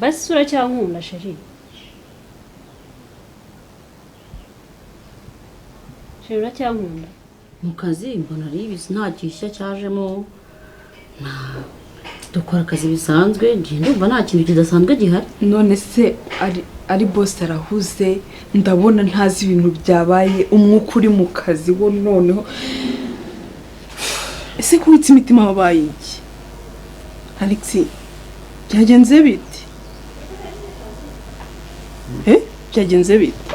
Basi uracyankunda chérie? Chérie, uracyankunda? Mu kazi mbona ari ibisi, nta gishya cyajemo, dukora akazi bisanzwe. Njye ndumva nta kintu kidasanzwe gihari. None se ari boss arahuze, ndabona ntazi ibintu byabaye, umwuka uri mu kazi wo. Noneho ese kubitsa imitima wabaye iki? Alex, byagenze bite? Byagenze bite?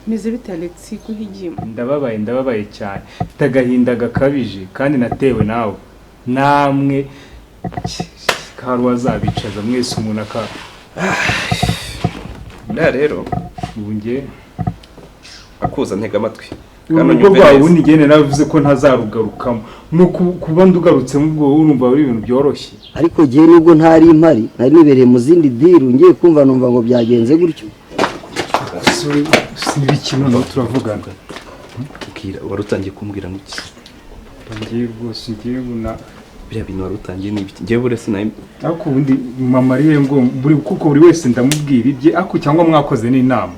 Meze bite, Alex, kuhigima? Ndababaye, ndababaye cyane, mfite agahinda gakabije kandi natewe nawe namwe. Hari uwazabicaza mwese umuntu aka Buriya rero ubu njye akuza ntega amatwi. Urugo Unyumve rwawe neza. Ubundi ngende navuze ko ntazarugarukamo, ni kuba ndugarutsemo ubwo urumva ari ibintu byoroshye. Ariko jyewe nubwo ntari mpari, nari nibereye mu zindi deal, ngiye kumva numva ngo byagenze gutyo. Si ibiki noneho turavugana? Mbwira, wari utangiye kumbwira ngo iki? Ngiye rwose, ngiye na Biriya bintu wari utangiye ni ibiki? Njyewe buriya sinayi Ariko ubundi mama ariwe ngo buri, kuko buri wese ndamubwira ibye, ariko cyangwa mwakoze n'inama.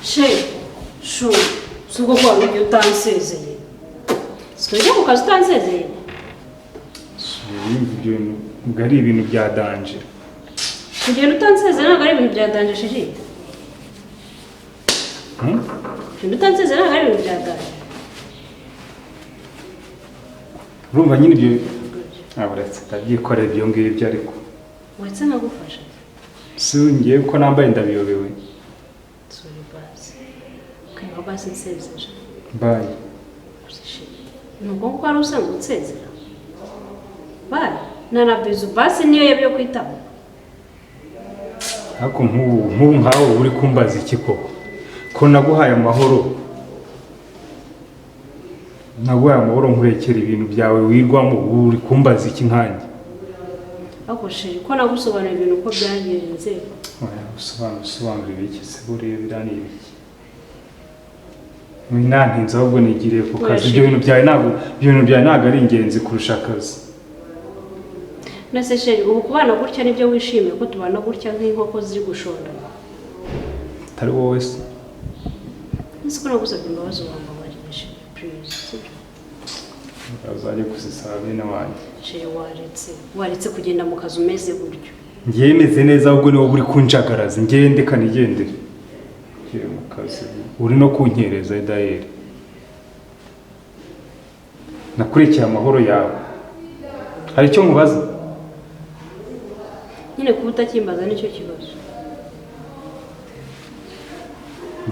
Chérie, chou, si ubwo ko wari ugiye utansezeye, si ujya ku kazi utansezeye? Ibyo bintu ubwo ari ibintu bya danger. Kugenda utansezeye ntabwo ari ibintu bya danger, chérie. Kugenda utansezeye ntabwo ari ibintu bya danger. Urumva nyine ibyo ntabwo uretse ndabyikorera ibyo ngibyo, ariko Uretse nkagufasha. Si ngiye ko nambaye ndabiyobewe. Sorry basi, ukaba basi nsezera. Bye. Ni uko kuko wari usanzwe unsezera bye na bizu basi niyo yaba yo kwitaba. Ariko nk'ubu nkawe uri kumbaza iki koko, ko naguhaye amahoro, naguhaye amahoro nkurekera ibintu byawe wirwamo, ubu uri kumbaza iki nkanjye? Ariko chérie, ko nagusobanurira ibintu uko byagenze. Oya, usobanura ibiki se? Buriya biriya ni ibiki? Winantinze ahubwo nigiriye ku kazi. Ibyo bintu byawe ntabwo ari ingenzi kurusha akazi. None chérie, ubu kubana gutya nibyo wishimiye, ko tubana gutya nk'inkoko ziri gushondana? Atari wowe se? Nzi ko nagusabye imbabazi wambabariye, chérie, please, sibyo? Uzajya kuzisaba bene wanjye. Chérie, waretse kugenda mu kazi umeze gutyo. Ngiye meze neza, ahubwo niwowe uri kunjagaraza. Ngiye, ndeka nigendere. Ngiye mu kazi, uri no kunkereza. Dayeri nakurikiye amahoro yawe, hari icyo nkubaza? Nyine kuba utakimbaza nicyo kibazo.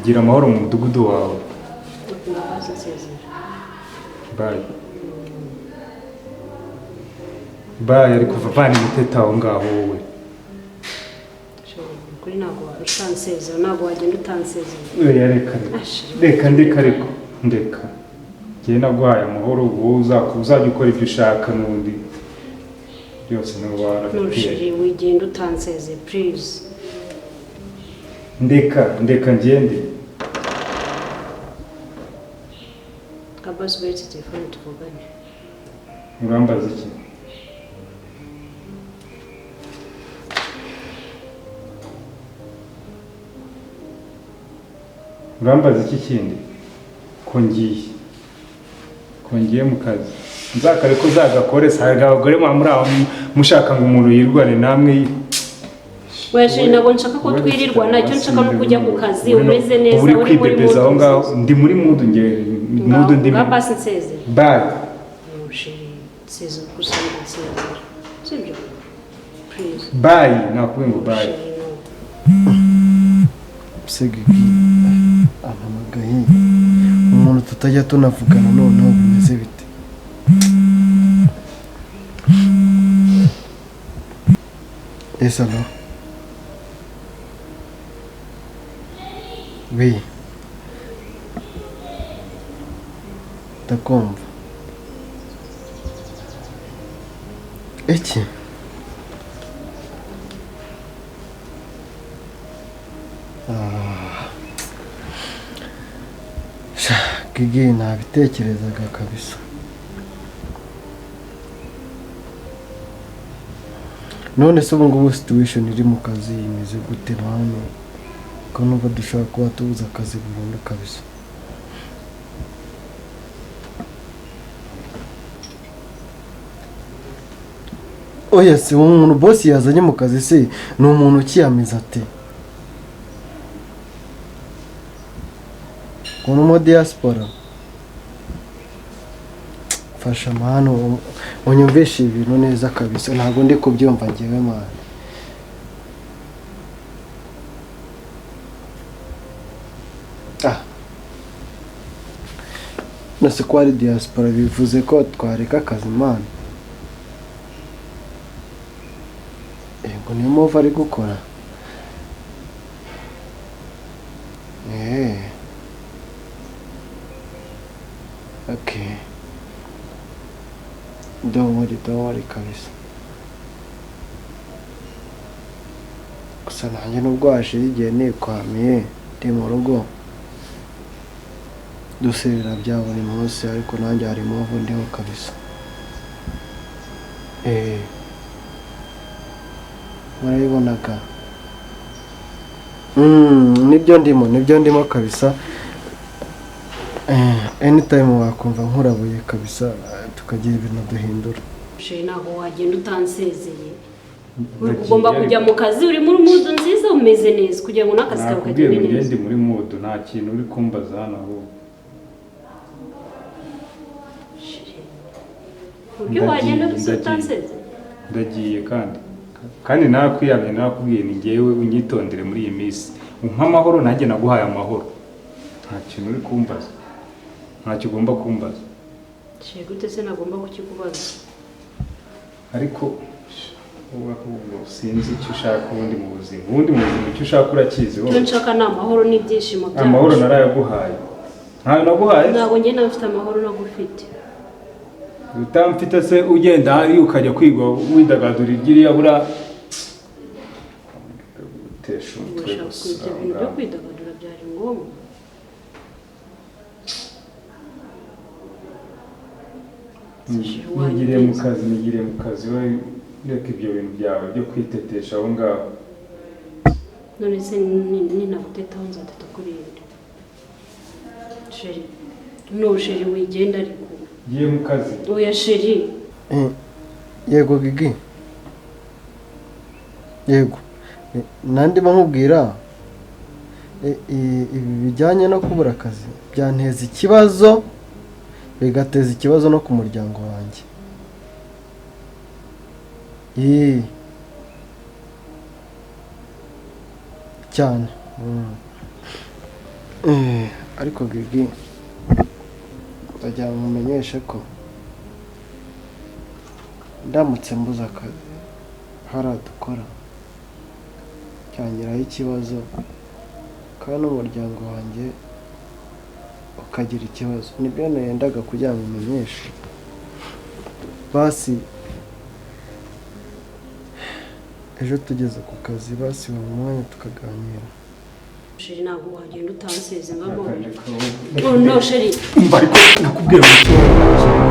Gira amahoro mu mudugudu wawe. Imbabazi, nsezera. Bye bye, ariko vana imiteta aho ngaho wowe. Chérie, kuri ntabwo utansezera, ntabwo wagenda utansezera. Oya, reka. Ah, chérie. Reka, ndeka, ariko ndeka, njyewe naguhaye amahoro, wowe uzajya ukora ibyo ushaka n'ubundi byose niba No warabiteye. Chérie, wigenda utansezeye, please. Ndeka, ndeka ngende. Kabasi, uretse telefone tuvugane. Urambaza iki? Urambaza iki kindi, ko ngiye mu kazi? Nzakare ko uzagakore saga abagore muba muri aho mushaka ngo umuntu yirwane namwe. Oya chérie, ntabwo nshaka ko twirirwana, icyo nshaka ni ukujya ku kazi umeze neza, uri uri muri kwibebeza aho mood ngaho. nziza. Ndi muri mood, nge mood ndi. Ngaho basi nsezera. Bye. No chérie, nsezera gusa, nsezera, sibyo? Please. Bye, nakubwiye ngo bye. Chérie, no. Segigi ampamagaye, umuntu tutajya tunavugana, noneho bimeze bite? Yes, allô? Oui. Ndakumva. Iki? Ah. Sha, Gigi nabitekerezaga kabisa. None se ubu ngubu situation iri mu kazi imeze gute mwana? Ko numva dushobora kuba tubuze akazi burundu kabisa. Oya se umuntu boss yazanye mu kazi se ni umuntu ukiyamiza ate? Umuntu mu diaspora. Fasha mwana unyumvishe ibintu neza kabisa, ntabwo ndi kubyumva njyewe mwana. Ah. Nase ko ari diaspora bivuze ko twareka akazi mwana. Yego niyo mpamvu ari gukora. Okay. Don't worry kabisa. Gusa nanjye nubwo hashize igihe nikwamiye ndi mu rugo duserera bya buri munsi, ariko nanjye hari impamvu ndiho kabisa. Murabibonaga. Nibyo ndimo kabisa. Anytime wakumva nkurabuye kabisa tukagira ibintu duhindura. Chéri ntabwo wagenda utansezeye. Ugomba kujya mu kazi uri muri mood nziza umeze neza kugira ngo n'akazi kawe kagende neza. Ndi muri mood nta kintu uri kumbaza hano ahubwo. Uburyo wagenda utansezeye. Ndagiye kandi nakwiyamye nakubwiye ni ngewe unyitondere muri iyi minsi. Umpa amahoro nanjye naguhaye amahoro. Nta kintu uri kumbaza. Ntacyo ugomba kumbaza. Chéri gute se nagomba kukikubaza? Ariko sinzi icyo ushaka ubundi mu buzima. Ubundi mu buzima icyo ushaka urakizi wowe. Icyo nshaka ni amahoro n'ibyishimo byacu. Amahoro narayaguhaye. Ntayo naguhaye? Ntabwo njye nawe mfite amahoro nagufite. Utamfite se ugenda hari ukajya kwiga widagadura iryiriya bura gutesha umutwe gusa. Ibyo bintu byo kwidagadura byari ngombwa. Nigiriye mu kazi we reka ibyo bintu byawe byo kwitetesha aho ngaho. None se ninagutetaho nzateta kuri inde? Chéri, no chéri wigenda ariko. Ngiye mu kazi. Oya chéri. Yego Gigi. Yego. Nandimo nkubwira ibi bijyanye no kubura akazi byanteza ikibazo bigateza ikibazo no ku muryango wanjye. Cyane. Ariko Gigi ndagira ngo mumenyeshe ko ndamutse mbuze akazi haradukora cyangiraho ikibazo kandi n'umuryango wanjye ukagira ikibazo. Nibyo nayendaga kugira ngo umenyeshe. Basi ejo tugeze ku kazi basi mu mwanya tukaganira. Chéri ntabwo wagenda utanseze ngabo. Oh no chéri. Umva ariko nakubwiye ngo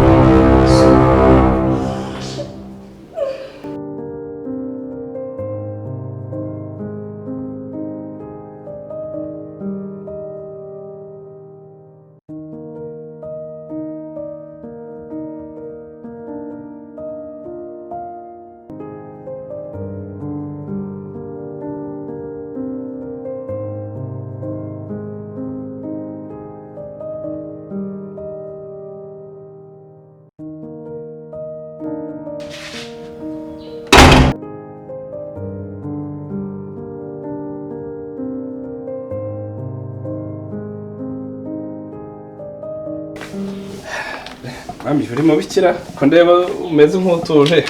Mami uri mu bikira ko ndeba umeze nk'utuje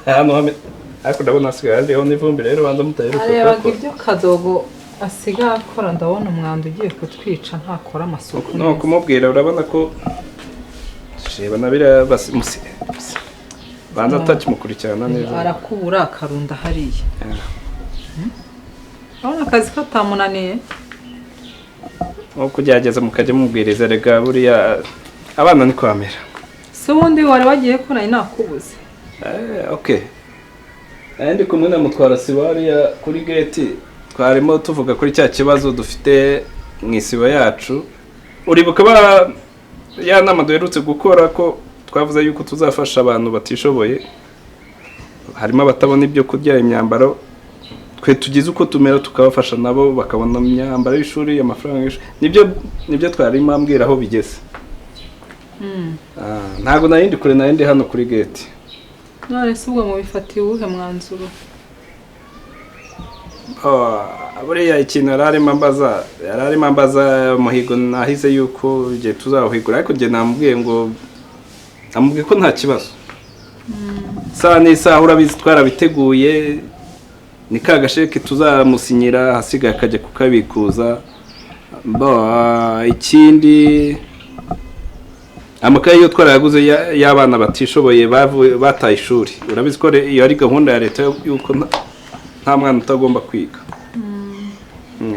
hano hame. Ariko ndabona asigaye ariho n'ivumbi rero, banza mutaheruka Arebaga kuhakora. ibyo Kadogo asigaye akora, ndabona umwanda ugiye kutwica, ntakora amasuku No neza. kumubwira, urabona ko reba na biriya banza atakimukurikirana neza. Arakubura akarunda hariya. Urabona akazi katamunaniye. Nko kugerageza mukajya mubwiriza rega, buriya abana ni kwamera. Se ubundi wari wagiye ko nari nakubuze? Okay, nari ndi kumwe na mutwara sibo hariya kuri gate, twarimo tuvuga kuri cya kibazo dufite mu isibo yacu. Uribuka ba ya nama duherutse gukora, ko twavuze yuko tuzafasha abantu batishoboye, harimo abatabona ibyo kurya, imyambaro, twe tugize uko tumera tukabafasha, nabo bakabona imyambaro y'ishuri, amafaranga y'ishuri. Nibyo twarimo ambwira aho bigeze. Ntabwo nari ndi kure, nari ndi hano kuri gate. None se ubwo mubifatiye uwuhe mwanzuro? Oh, buriya ikintu yari arimo ambaza umuhigo nahize yuko igihe tuzawuhigura, ariko njye namubwiye ngo, namubwiye ko nta kibazo, isaha n'isaha urabizi twarabiteguye, ni ka gasheke tuzamusinyira, ahasigaye akajya kukabikuza. Bo, ikindi amakaye yo twarayaguze y'abana batishoboye bataye ishuri. Urabizi ko iyo ari gahunda ya leta yuko nta mwana utagomba kwiga.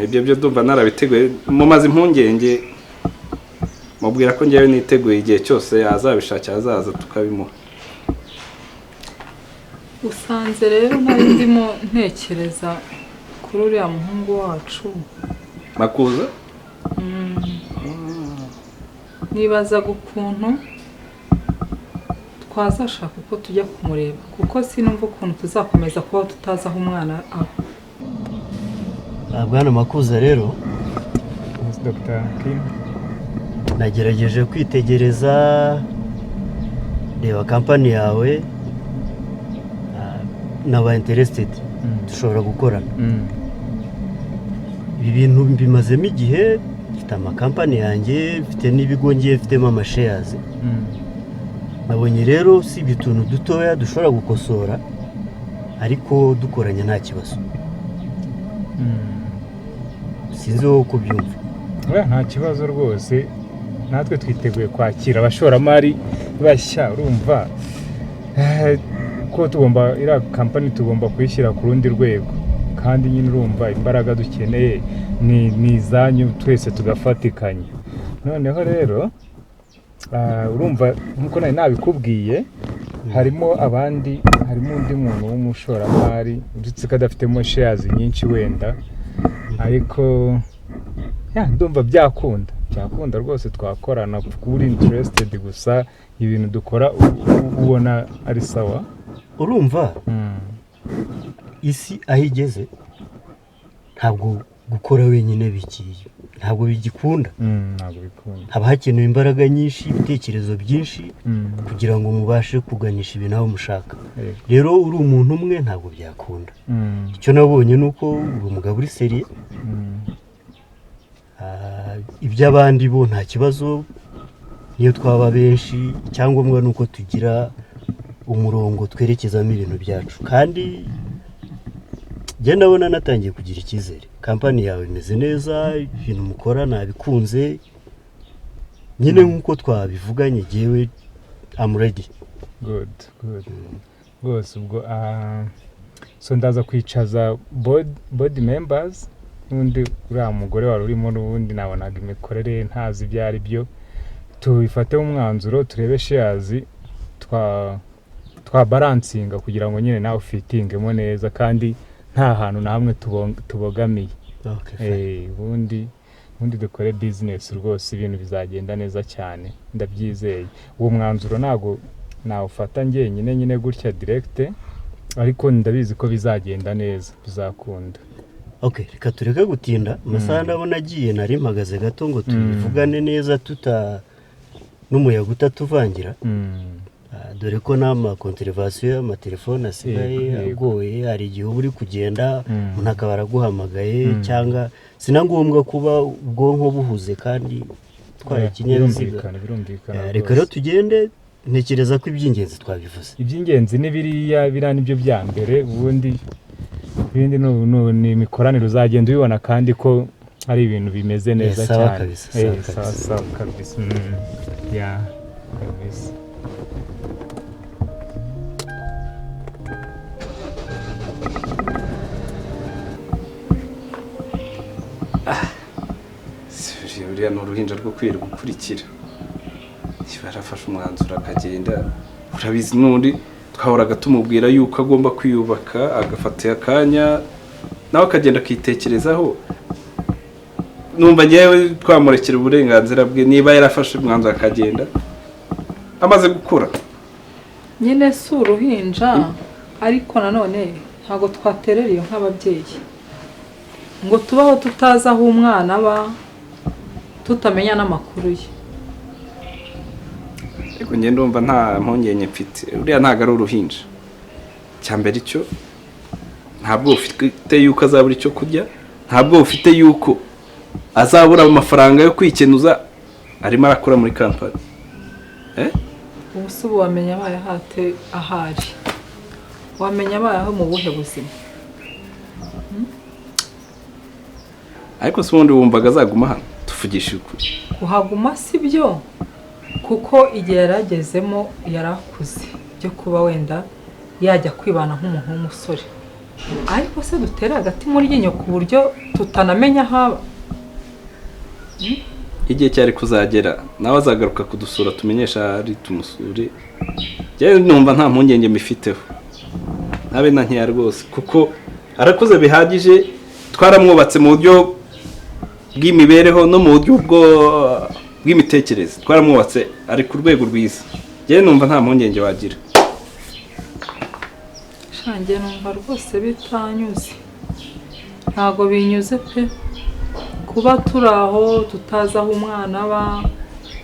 Ibyo byo ndumva narabiteguye, mumaze impungenge, mubwira ko njyewe niteguye, igihe cyose yazabishakira azaza tukabimuha. Usanze rero nari ndimo ntekereza kuri uriya muhungu wacu. Makuza? Nibazaga ukuntu twazashaka uko tujya kumureba, kuko sinumva ukuntu tuzakomeza kubaho tutazi aho umwana aba. Bwana Makuza rero, Dr. Kim. Nagerageje kwitegereza, reba kampani yawe, naba interested, dushobora gukorana. Ibi bintu mbimazemo igihe, mfite amakampani yanjye, mfite n'ibigo ngiye mfitemo amashares. Nabonye rero usibye utuntu dutoya dushobora gukosora, ariko dukoranye nta kibazo. Sinzi wowe uko ubyumva. Oya, nta kibazo rwose, natwe twiteguye kwakira abashoramari bashya. Urumva ko tugomba iriya kampani tugomba kuyishyira ku rundi rwego, kandi nyine urumva imbaraga dukeneye ni izanyu, twese tugafatikanya. Noneho rero urumva nk'uko nari nabikubwiye, harimo abandi, harimo undi muntu w'umushoramari, uretse ko adafitemo shares nyinshi wenda, ariko ya ndumva byakunda rwose, twakorana kuko uri interested gusa, ibintu dukora ubona ari sawa. Urumva isi aho igeze, ntabwo gukora wenyine bikiye, ntabwo bigikunda. Ntabwo bikunda. Haba hakenewe imbaraga nyinshi, ibitekerezo byinshi, kugira ngo mubashe kuganisha ibintu aho mushaka. Rero uri umuntu umwe ntabwo byakunda. Icyo nabonye ni uko uri umugabo uri sérieux. Iby'abandi bo nta kibazo, niyo twaba benshi, icyangombwa ni uko tugira umurongo twerekezamo ibintu byacu. Kandi njye ndabona natangiye kugira icyizere, kampani yawe imeze neza, ibintu mukora nabikunze. Nyine nk'uko twabivuganye, jyewe am ready. Good, good rwose. Ubwo so ndaza kwicaza board members n'undi uriya mugore wari urimo, n'ubundi nabonaga imikorere ye ntazi ibyo ari byo, tubifateho umwanzuro, turebe shares twa balancinga kugira ngo nyine nawe ufitingemo neza, kandi nta hantu na hamwe tubogamiye. Okay, fine. Ubundi dukore business rwose, ibintu bizagenda neza cyane, ndabyizeye. Uwo mwanzuro ntabwo nawufata njyenyine nyine gutya direct, ariko ndabizi ko bizagenda neza, bizakunda. Okay, reka tureke gutinda, amasaha ndabona agiye. Nari mpagaze gato ngo tubivugane neza, tuta n'umuyaga utatuvangira. Dore ko n'amakonterevasiyo y'amatelefone asigaye Yego, yego. agoye, hari igihe uba uri kugenda, umuntu akaba araguhamagaye, cyangwa si na ngombwa kuba ubwonko buhuze kandi utwaye ikinyabiziga. Birumvikana, birumvikana. Reka rero Rwose. tugende. Ntekereza ko iby'ingenzi twabivuze. Iby'ingenzi ni biriya, biriya nibyo bya mbere. Ubundi ibindi ni imikoranire, uzagenda ubibona kandi ko ari ibintu bimeze neza Sawa. cyane. Kabisa, sawa. Sawa. Kabisa. Sawa kabisa. Ya, kabisa. Si uriya ni uruhinja rwo kwirirwa ukurikira. Niba yarafashe umwanzuro akagenda, urabizi n'undi twahoraga tumubwira yuko agomba kwiyubaka, agafata akanya nawe akagenda akitekerezaho. Numva ngewe twamurekera uburenganzira bwe niba yarafashe umwanzuro akagenda amaze gukura. Nyine si uruhinja, ariko nanone ntabwo twaterera iyo nk'ababyeyi ngo tubaho tutazi aho umwana aba, tutamenya n'amakuru ye. Ariko njye ndumva nta mpungenge mfite. Uriya ntabwo ari uruhinja. Icya mbere icyo, ntabwo ufite yuko azabura icyo kurya, ntabwo ufite yuko azabura amafaranga yo kwikenuza. Arimo arakora muri kampani. Ubu se ubu wamenya abaye hate ahari? Wamenya abayeho mu buhe buzima? Ariko se ubundi wumvaga azaguma hano? Tuvugishe ukuri. Kuhaguma si byo, kuko igihe yari agezemo yari akuze byo kuba wenda yajya kwibana nk'umuntu w'umusore, ariko se dutere hagati mu ryinyo ku buryo tutanamenya aho aba? Igihe cyari kuzagera nawe azagaruka kudusura, tumenyesha aho ari, tumusure. Njyewe numva nta mpungenge mbifiteho, ntabe na nkeya rwose, kuko arakuze bihagije. Twaramwubatse mu buryo bw'imibereho no mu buryo bw'imitekerereze, twaramwubatse, ari ku rwego rwiza. Njyewe numva nta mpungenge wagira. Shange, numva rwose bitanyuze, ntabwo binyuze pe, kuba turi aho tutazi aho umwana aba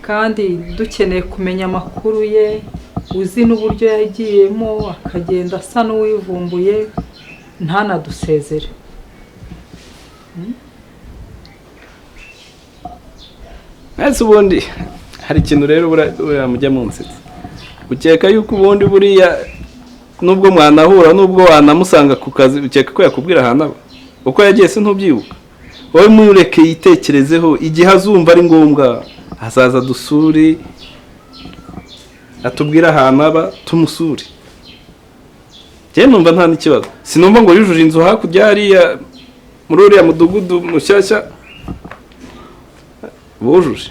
kandi dukeneye kumenya amakuru ye, uzi n'uburyo yagiyemo akagenda asa n'uwivumbuye ntanadusezere. Ese ubundi hari ikintu rero buriya mujya munsetsa? Ukeka yuko ubundi buriya nubwo mwanahura, nubwo wanamusanga ku kazi, ukeka ko yakubwira ahantu aba? Uko yagiye se ntubyibuka? Wowe mureke yitekerezeho. Igihe azumva ari ngombwa azaza dusure, atubwire ahantu aba, tumusure. Njyewe numva nta n'ikibazo. Sinumva ngo yujuje inzu hakurya hariya muri uriya mudugudu mushyashya bujuje.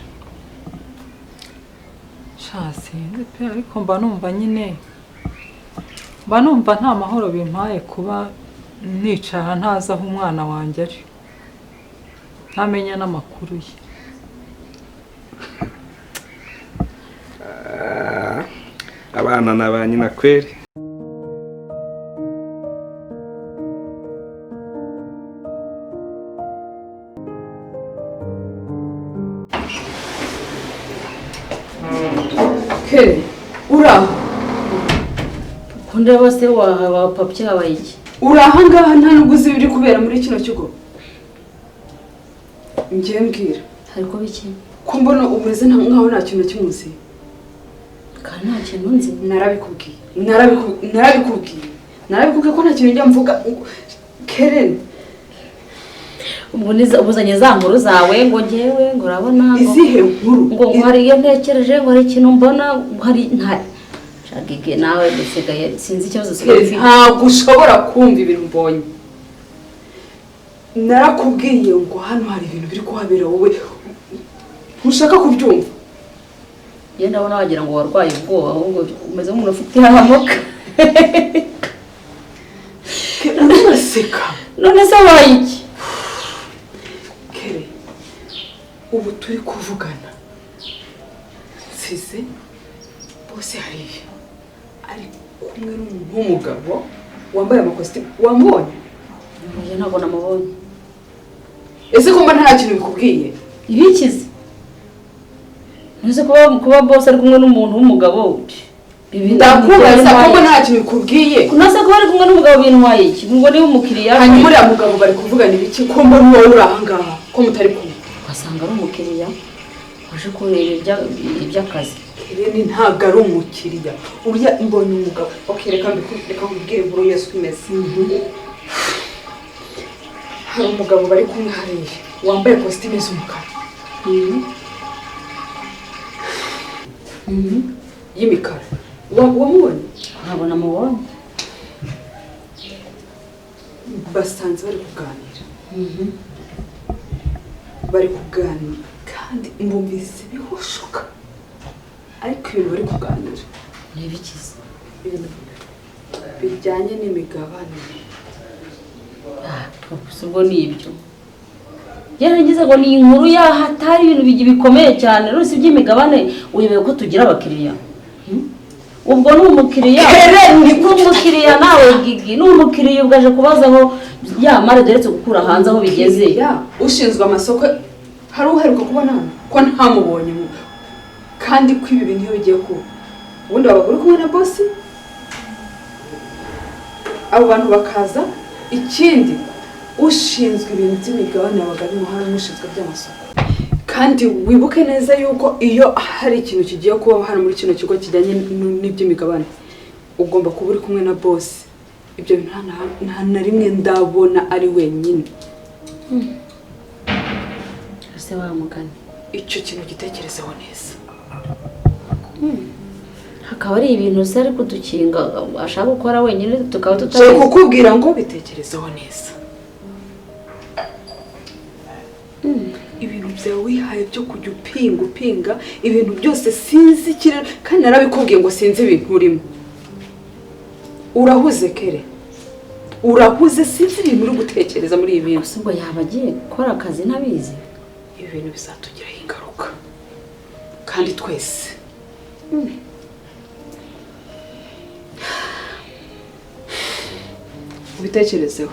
Sha, sinzi pe, ariko mba numva nyine, mba numva nta mahoro bimpaye kuba nicara ntazi aho umwana wanjye ari, ntamenya n'amakuru ye. Abana na ba nyina kweri. Ke uraho? Ko ndeba se wapapye, habaye iki? Uri aha ngaha nta nubwo uzi ibiri kubera muri kino kigo? Ngiye mbwira. Hari kuba iki? Ko mbona umeze nkaho nta kintu na kimwe uzi. Kandi nta kintu nzi. Narabikubwiye, narabikubwiye, narabikubwiye ko nta kintu njya mvuga, Keren. Ubwo ubuzanye za nkuru zawe ngo ngewe ngo urabona ngo Izihe nkuru? ngo hari iyo ntekereje, ngo hari ikintu mbona, ngo hari nta shagige. Nawe dusigaye sinzi ikibazo usigaye Keren, ufite. Ntabwo ushobora kumva ibintu mbonye. Narakubwiye ngo hano hari ibintu biri kuhabera, wowe ntushaka kubyumva. Njye ndabona wagira ngo warwaye ubwoba, ahubwo umeze nk'umuntu ufite ihahamuka. Keren, uraseka. None se wabaye iki? Kere, ubu turi kuvugana nsize bose hariya ari kumwe n'umuntu w'umugabo wambaye amakositimu. Wamubonye? Njye ntabwo namubonye. Ese ko mba nta kintu bikubwiye? Ibikize ntuzi kuba bose ari kumwe n'umuntu w'umugabo Ndakubaza ko mba nta kintu bikubwiye. Nase kuba ari kumwe n'umugabo bintwaye iki? Ngo niba umukiriya? Hanyuma uriya mugabo bari kuvugana ibiki, ko mbona wowe uri aha ngaha, ko mutari kumwe? Wasanga ari umukiriya. Waje kureba iby'akazi. Kereni ntabwo ari umukiriya. Urya mbonye umugabo. Okay, reka nkubwire inkuru yose uko imeze. Hari umugabo bari kumwe hariya wambaye kositime z'umukara. Y'imikara. Wamubonye? Ntabwo namubonye. Basanze bari kuganira. Bari kuganira kandi mbumvise bihoshoka. Ariko ibintu bari kuganira ni ibikiza. Ibintu bijyanye n'imigabane. Ubwo ni ibyo. Yaragize ngo ni inkuru yahatari ibintu bikomeye cyane rwose iby'imigabane uyobewe ko tugira abakiriya. Ubwo ni umukiriya. Ni umukiriya nawe Gigi, ni umukiriya ubwaje kubaza aho ya mare deretse gukura hanze aho bigeze. Ushinzwe amasoko hari uheruka kubona ko ntamubonye kandi ko ibi bintu iyo bigiye kuba ubundi wabaga uri kumwe na bosi abo bantu bakaza. Ikindi ushinzwe ibintu by'imigabane yabaga ari hano n'ushinzwe by'amasoko. Kandi wibuke neza yuko iyo hari ikintu kigiye kuba hano muri kino kigo kijyanye n'iby'imigabane ugomba kuba uri kumwe na bosi. Ibyo bintu nta na rimwe ndabona ari wenyine. Ese wa mugani icyo kintu gitekerezeho neza. Hakaba ari ibintu se ari kudukinga ashaka gukora wenyine tukaba tutabizi. Kukubwira ngo bitekerezeho neza. Ibintu byawe wihaye byo kujya upinga ibintu byose sinzi ikirere kandi narabikubwiye ngo sinzi ibintu urimo. Urahuze Kere. Urahuze sinzi ibintu uri gutekereza muri ibi bintu. Gusa ubwo yaba agiye gukora akazi ntabizi. Ibi bintu bizatugiraho ingaruka kandi twese. Ubitekerezeho.